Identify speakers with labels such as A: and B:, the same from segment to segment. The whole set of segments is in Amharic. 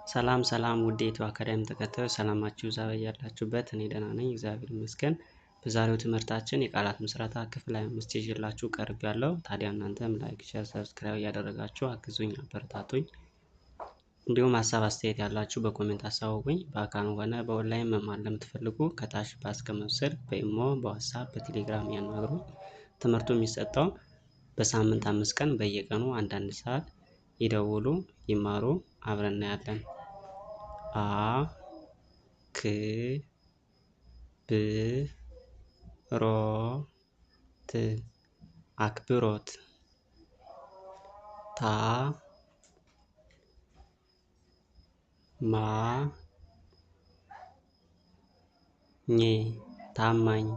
A: ሰላም ሰላም ውድ የኢትዮ አካዳሚ ተከታዮች ሰላማችሁ ይብዛ በያላችሁበት። እኔ ደህና ነኝ፣ እግዚአብሔር ይመስገን። በዛሬው ትምህርታችን የቃላት ምስረታ ክፍል 25 ይዤላችሁ ቀርቤያለሁ። ታዲያ እናንተም like፣ share፣ subscribe እያደረጋችሁ አግዙኝ፣ አበረታቱኝ። እንዲሁም ሀሳብ አስተያየት ያላችሁ በ comment አሳውቁኝ። በአካል ሆነ በኦንላይን መማር ለምትፈልጉ ከታች ባስቀመጥኩት ስልክ በኢሞ፣ በዋትሳፕ፣ በቴሌግራም ያናግሩኝ። ትምህርቱ የሚሰጠው በሳምንት 5 ቀን በየቀኑ አንዳንድ ሰዓት። ይደውሉ፣ ይማሩ፣ አብረን እናያለን። አ ክ ብ ሮ ት አክብሮት። ታ ማ ኝ ታማኝ።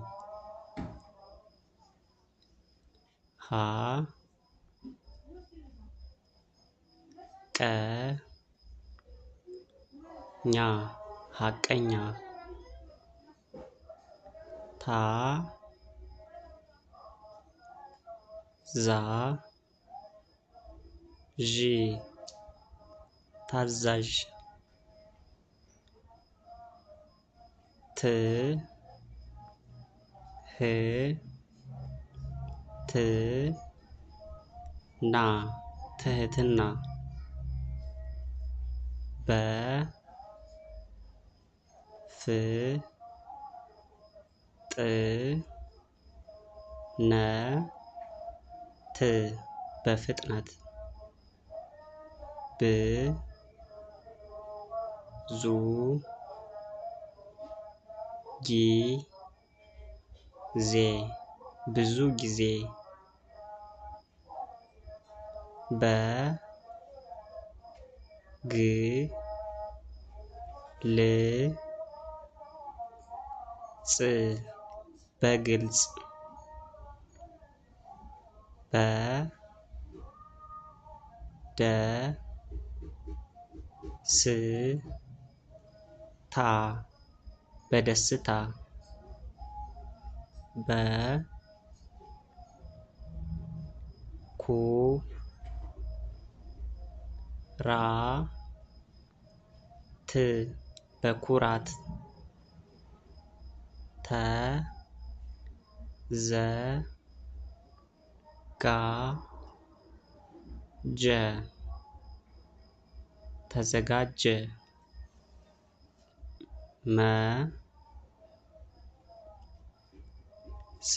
A: ሀ ቀ ኛ ሀቀኛ። ታ ዛ ዥ ታዛዥ። ት ህ ት ና ትህትና። በ ፍ ጥ ነ ት በፍጥነት። ብ ዙ ጊ ዜ ብዙ ጊዜ። በ ግ ል ጽ በግልጽ። በ ደ ስ ታ በደስታ። በ ኩ ራ ት በኩራት። ተ ዘ ጋ ጀ ተዘጋጀ። መ ስ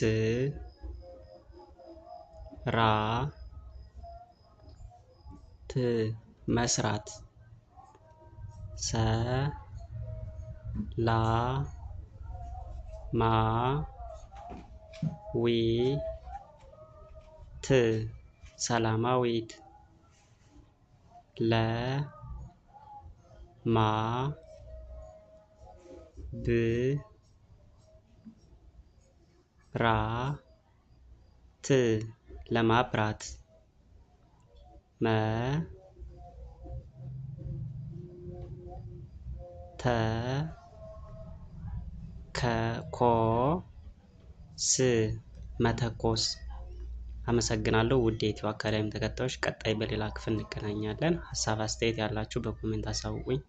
A: ራ ት መስራት። ሰ ላ ማ ዊ ት ሰላማዊት። ለ ማ ብ ራ ት ለማብራት። መ ተ ከ ኮ ስ መተኮስ። አመሰግናለሁ ውድ የኢትዮ አካዳሚ ተከታዮች፣ ቀጣይ በሌላ ክፍል እንገናኛለን። ሀሳብ አስተያየት ያላችሁ በ comment አሳውቁኝ።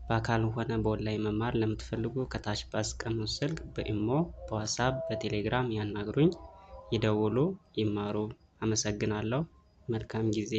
A: በአካል ሆነ በኦንላይን መማር ለምትፈልጉ ከታች ባስቀመጥኩት ስልክ በኢሞ፣ በዋትሳፕ፣ በቴሌግራም ያናግሩኝ፣ ይደውሉ፣ ይማሩ። አመሰግናለሁ። መልካም ጊዜ።